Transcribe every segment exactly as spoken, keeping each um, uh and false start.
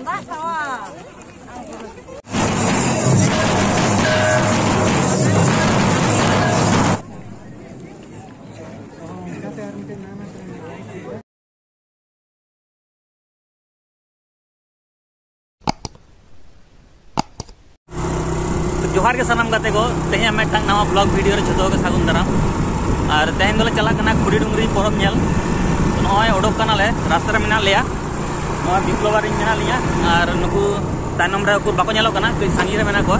ᱫᱟᱜ ᱠᱷᱟᱣᱟ᱾ ᱡᱚᱦᱟᱨ ᱜᱮ ᱥᱟᱱᱟᱢ ᱜᱟᱛᱮ ᱠᱚ, ᱛᱮᱦᱮᱧᱟᱜ ᱢᱤᱫᱴᱟᱝ ᱱᱟᱣᱟ vlog video ᱨᱮ ᱡᱷᱚᱛᱚ ᱜᱮ ᱥᱟᱹᱜᱩᱱ ᱫᱟᱨᱟᱢ᱾ ᱟᱨ ᱛᱮᱦᱮᱧ ᱫᱚᱞᱮ ᱪᱟᱞᱟᱜ ᱠᱟᱱᱟ ᱠᱷᱩᱲᱤ ᱰᱩᱝᱨᱤ ᱯᱚᱨᱚᱵᱽ ᱧᱮᱞ᱾ ᱱᱚᱜᱼᱚᱭ ᱚᱰᱚᱠ ᱠᱟᱱᱟᱞᱮ, ᱨᱟᱥᱛᱟ ᱨᱮ ᱢᱮᱱᱟᱜ ᱞᱮᱭᱟ᱾ ᱱᱚᱣᱟ ᱵᱤᱯᱞᱚᱵ ᱟᱨ ᱤᱧ ᱢᱮᱱᱟᱜ ᱞᱤᱧᱟ, ᱟᱨ ᱱᱩᱠᱩ ᱛᱟᱭᱱᱚᱢ ᱨᱮ ᱩᱠᱩᱨ ᱵᱟᱠᱚ ᱧᱮᱞᱚᱜ ᱠᱟᱱᱟ, ᱠᱟᱹᱡ ᱥᱟᱺᱜᱤᱧ ᱨᱮ ᱢᱮᱱᱟᱜ ᱠᱚᱣᱟ᱾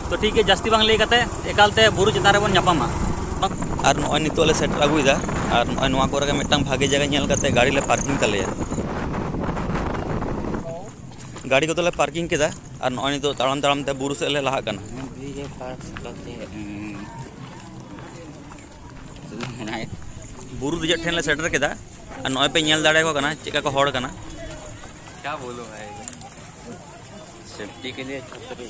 ᱛᱚ ᱴᱷᱤᱠ ᱜᱮᱭᱟ, ᱡᱟᱹᱥᱛᱤ ᱵᱟᱝ ᱞᱟᱹᱭ ᱠᱟᱛᱮ ᱮᱠᱟᱞ ᱛᱮ ᱵᱩᱨᱩ ᱪᱮᱛᱟᱱ ᱨᱮᱵᱚᱱ ᱧᱟᱯᱟᱢᱟ᱾ ᱟᱨ ᱱᱚᱜᱼᱚᱭ ᱱᱤᱛᱚᱜ ᱞᱮ ᱥᱮᱴᱮᱨ ᱟᱹᱜᱩᱭᱮᱫᱟ, ᱟᱨ ᱱᱚᱜᱼᱚᱭ ᱱᱚᱣᱟ ᱠᱚᱨᱮ ᱜᱮ ᱢᱤᱫᱴᱟᱝ ᱵᱷᱟᱜᱮ ᱡᱟᱭᱜᱟ ᱧᱮᱞ ᱠᱟᱛᱮ ᱜᱟᱹᱰᱤ ᱞᱮ parking ᱛᱟᱞᱮᱭᱟ᱾ ᱜᱟᱹᱰᱤ ᱠᱚᱫᱚ ᱞᱮ parking ᱠᱮᱫᱟ, ᱟᱨ ᱱᱚᱜᱼᱚᱭ ᱱᱤᱛᱚᱜ ᱛᱟᱲᱟᱢ ᱛᱟᱲᱟᱢ ᱛᱮ ᱵᱩᱨᱩ ᱥᱮᱫ ᱞᱮ ᱞᱟᱦᱟᱜ ᱠᱟᱱᱟ᱾ ᱵᱩᱨᱩ ᱫᱮᱡᱚᱜ ᱴᱷᱮᱱ ᱞᱮ ᱥᱮᱴᱮᱨ ᱠᱮᱫᱟ, ᱟᱨ ᱱᱚᱜᱼᱚᱭ ᱯᱮ ᱧᱮᱞ ᱫᱟᱲᱮᱭᱟᱠᱚ ᱠᱟᱱᱟ ᱪᱮᱫᱠᱟ ᱠᱚ ᱦᱚᱲ ᱠᱟᱱᱟ᱾ क्या बोलो भाई, सेफ्टी के लिए छतरी।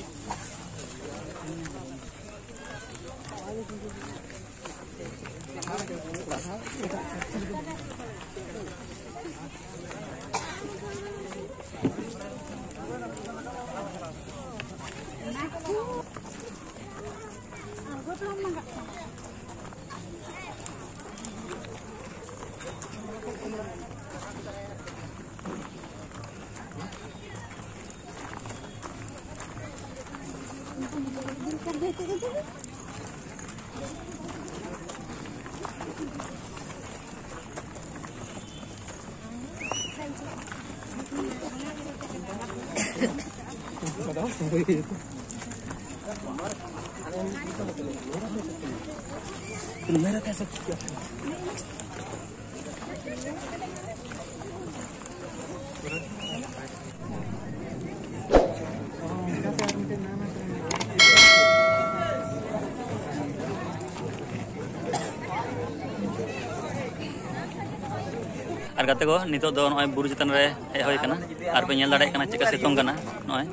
ᱟᱨ ᱜᱟᱛᱮ ᱠᱚ, ᱱᱤᱛᱚᱜ ᱫᱚ ᱱᱚᱜᱼᱚᱭ ᱵᱩᱨᱩ ᱪᱮᱛᱟᱱ ᱨᱮ ᱦᱮᱡ ᱦᱩᱭ ᱟᱠᱟᱱᱟ᱾ ᱟᱨ ᱯᱮ ᱧᱮᱞ ᱫᱟᱲᱮᱭᱟᱜ ᱠᱟᱱᱟ ᱪᱮᱫᱠᱟ ᱥᱤᱛᱩᱝ ᱠᱟᱱᱟ ᱱᱚᱜᱼᱚᱭ᱾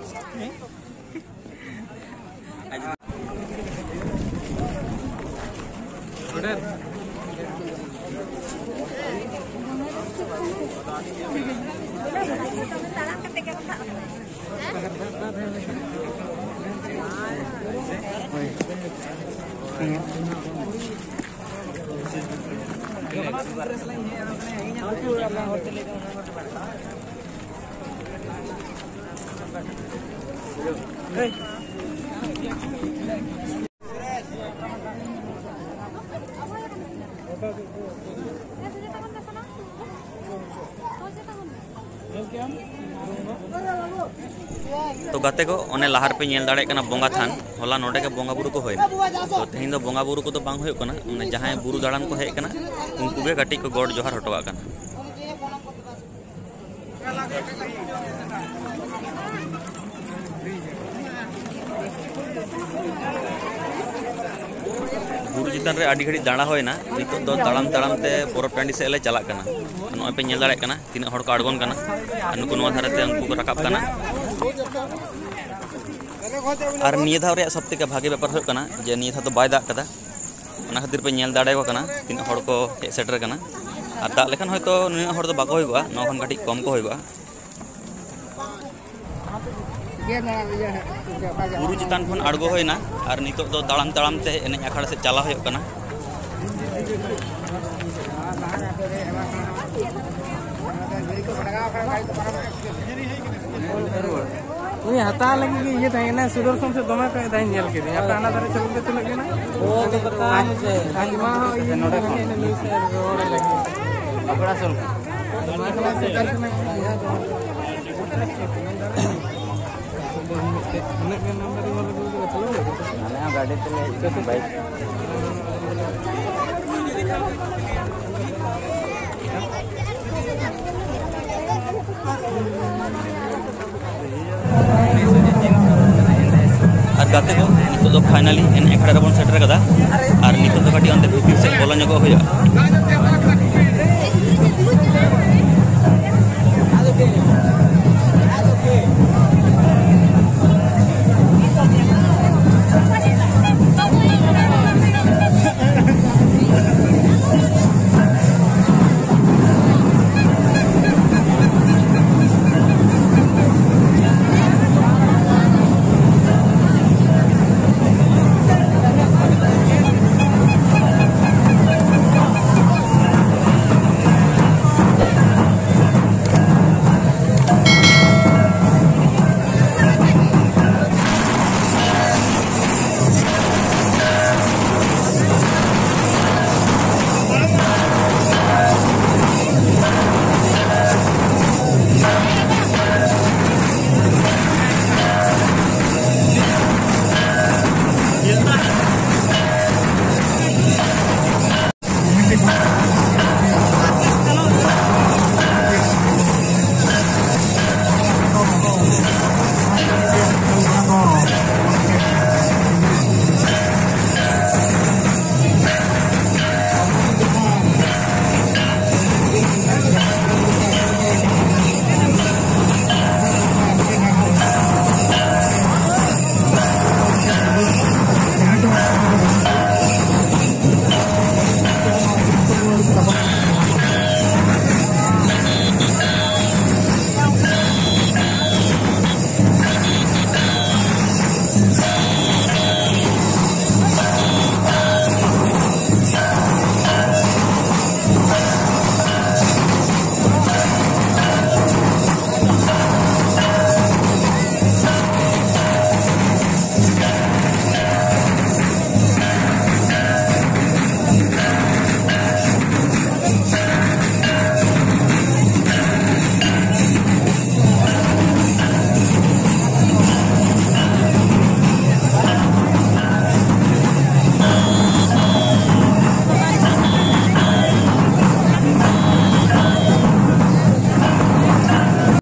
ᱛᱚ ᱜᱟᱛᱮ ᱠᱚ, ᱚᱱᱮ ᱞᱟᱦᱟ ᱨᱮᱯᱮ ᱧᱮᱞ ᱫᱟᱲᱮᱭᱟᱜ ᱠᱟᱱᱟ ᱵᱚᱸᱜᱟ ᱛᱷᱟᱱ, ᱦᱚᱞᱟ ᱱᱚᱰᱮ ᱜᱮ ᱵᱚᱸᱜᱟ ᱵᱩᱨᱩ ᱠᱚ ᱦᱩᱭᱱᱟ᱾ ᱛᱚ ᱛᱮᱦᱮᱧ ᱫᱚ ᱵᱚᱸᱜᱟ ᱵᱩᱨᱩ ᱠᱚᱫᱚ ᱵᱟᱝ ᱦᱩᱭᱩᱜ ᱠᱟᱱᱟ, ᱢᱟᱱᱮ ᱡᱟᱦᱟᱸᱭ ᱵᱩᱨᱩ ᱫᱟᱬᱟᱱ ᱠᱚ ᱦᱮᱡ ᱠᱟᱱᱟ ᱩᱱᱠᱩ ᱜᱮ ᱠᱟᱹᱴᱤᱡ ᱠᱚ ᱜᱚᱰ ᱡᱚᱦᱟᱨ ᱦᱚᱴᱚ ᱠᱟᱜ ᱠᱟᱱᱟ᱾ ᱵᱩᱨᱩ ᱪᱮᱛᱟᱱ ᱨᱮ ᱟᱹᱰᱤ ᱜᱷᱟᱹᱲᱤᱡ ᱫᱟᱬᱟ ᱦᱩᱭᱱᱟ᱾ ᱱᱤᱛᱚᱜ ᱫᱚ ᱛᱟᱲᱟᱢ ᱛᱟᱲᱟᱢ ᱛᱮ ᱯᱚᱨᱚᱵᱽ ᱴᱟᱺᱰᱤ ᱥᱮᱫ ᱞᱮ ᱪᱟᱞᱟᱜ ᱠᱟᱱᱟ᱾ ᱱᱚᱜᱼᱚᱭ ᱯᱮ ᱧᱮᱞ ᱫᱟᱲᱮᱭᱟᱜ ᱠᱟᱱᱟ ᱛᱤᱱᱟᱹᱜ ᱦᱚᱲ ᱠᱚ ᱟᱬᱜᱚᱱ ᱠᱟᱱᱟ, ᱟᱨ ᱱᱩᱠᱩ ᱱᱚᱣᱟ ᱫᱷᱟᱨᱮ ᱛᱮ ᱩᱱᱠᱩ ᱠᱚ ᱨᱟᱠᱟᱵ ᱠᱟᱱᱟ᱾ ᱟᱨ ᱱᱤᱭᱟᱹ ᱫᱷᱟᱣ ᱨᱮᱭᱟᱜ ᱥᱚᱵ ᱛᱷᱮᱠᱮ ᱵᱷᱟᱜᱮ ᱵᱮᱯᱟᱨ ᱦᱩᱭᱩᱜ ᱠᱟᱱᱟ ᱡᱮ ᱱᱤᱭᱟᱹ ᱫᱷᱟᱣ ᱫᱚ ᱵᱟᱭ ᱫᱟᱜ ᱠᱟᱫᱟ, ᱚᱱᱟ ᱠᱷᱟᱹᱛᱤᱨ ᱯᱮ ᱧᱮᱞ ᱫᱟᱲᱮᱭᱟᱠᱚ ᱠᱟᱱᱟ ᱛᱤᱱᱟᱹᱜ ᱦᱚᱲ ᱠᱚ ᱦᱮᱡ ᱥᱮᱴᱮᱨ ᱠᱟᱱᱟ᱾ ᱟᱨ ᱫᱟᱜ ᱞᱮᱠᱷᱟᱱ ᱦᱚᱭᱛᱳ ᱱᱩᱱᱟᱹᱜ ᱦᱚᱲ ᱫᱚ ᱵᱟᱠᱚ ᱦᱩᱭ ᱠᱚᱜᱼᱟ, ᱱᱚᱣᱟ ᱠᱷᱚᱱ ᱠᱟᱹᱴᱤᱡ ᱠᱚᱢ ᱠᱚ ᱦᱩᱭ ᱠᱚᱜᱼᱟ᱾ ᱵᱩᱨᱩ ᱪᱮᱛᱟᱱ ᱠᱷᱚᱱ ᱟᱬᱜᱚ ᱦᱩᱭᱱᱟ ᱟᱨ ᱱᱤᱛᱚᱜ ᱫᱚ ᱛᱟᱲᱟᱢ ᱛᱟᱲᱟᱢ ᱛᱮ ᱮᱱᱮᱡ ᱟᱠᱷᱲᱟ ᱥᱮᱫ ᱪᱟᱞᱟᱣ ᱦᱩᱭᱩᱜ ᱠᱟᱱᱟ᱾ ᱩᱱᱤ ᱦᱟᱛᱟᱣ ᱞᱟᱹᱜᱤᱫ ᱜᱮ ᱤᱭᱟᱹ ᱛᱟᱦᱮᱸ ᱠᱟᱱᱟ, ᱥᱩᱫᱚᱨᱥᱚᱱ ᱥᱮ ᱫᱚᱢᱮ ᱠᱚᱭᱚᱜ ᱛᱟᱦᱮᱸ ᱧᱮᱞ ᱠᱮᱫᱮᱭᱟ᱾ ᱟᱯᱮ ᱦᱟᱱᱟ ᱫᱷᱟᱨᱮ ᱪᱟᱞᱟᱜ ᱯᱮ, ᱛᱤᱱᱟᱹᱜ ᱠᱟᱱᱟ? ᱟᱡ-, ᱟᱡᱢᱟ ᱦᱚᱸ ᱤᱭᱟᱹ ᱱᱚᱰᱮ ᱠᱷᱚᱱ᱾ ᱦᱟᱱᱮ ᱱᱩᱭ ᱥᱮᱫ ᱨᱚᱲ ᱞᱟᱹᱜᱤᱫ᱾ ᱟᱯᱲᱟ ᱥᱩᱨ ᱠᱷᱚᱱ᱾ ᱟᱡᱢᱟ ᱦᱚᱸ ᱥᱮᱴᱮᱨ ᱠᱟᱱᱟ᱾ ᱛᱤᱱᱟᱹᱜ ᱜᱟᱱ ᱱᱟᱢᱵᱟᱨ ᱤᱧ ᱚᱞ ᱟᱹᱜᱩ ᱠᱟᱫᱟ, ᱪᱟᱞᱟᱣ ᱞᱮᱱᱟ? ᱟᱞᱮ ᱦᱚᱸ ᱜᱟᱹᱰᱤ ᱛᱮᱞᱮ ᱦᱮᱡ ᱠᱟᱱᱟ, ᱵᱟᱭᱤᱠ᱾ ᱟᱨ ᱜᱟᱛᱮ ᱠᱚ, ᱱᱤᱛᱚᱜ ᱫᱚ finally ᱮᱱᱮᱡ ᱟᱠᱷᱲᱟ ᱨᱮᱵᱚᱱ ᱥᱮᱴᱮᱨ ᱠᱟᱫᱟ᱾ ᱟᱨ ᱱᱤᱛᱚᱜ ᱫᱚ ᱠᱟᱹᱴᱤᱡ ᱚᱱᱛᱮ ᱵᱷᱤᱛᱤᱨ ᱥᱮᱫ ᱵᱚᱞᱚ ᱧᱚᱜᱚᱜ ᱦᱩᱭᱩᱜᱼᱟ᱾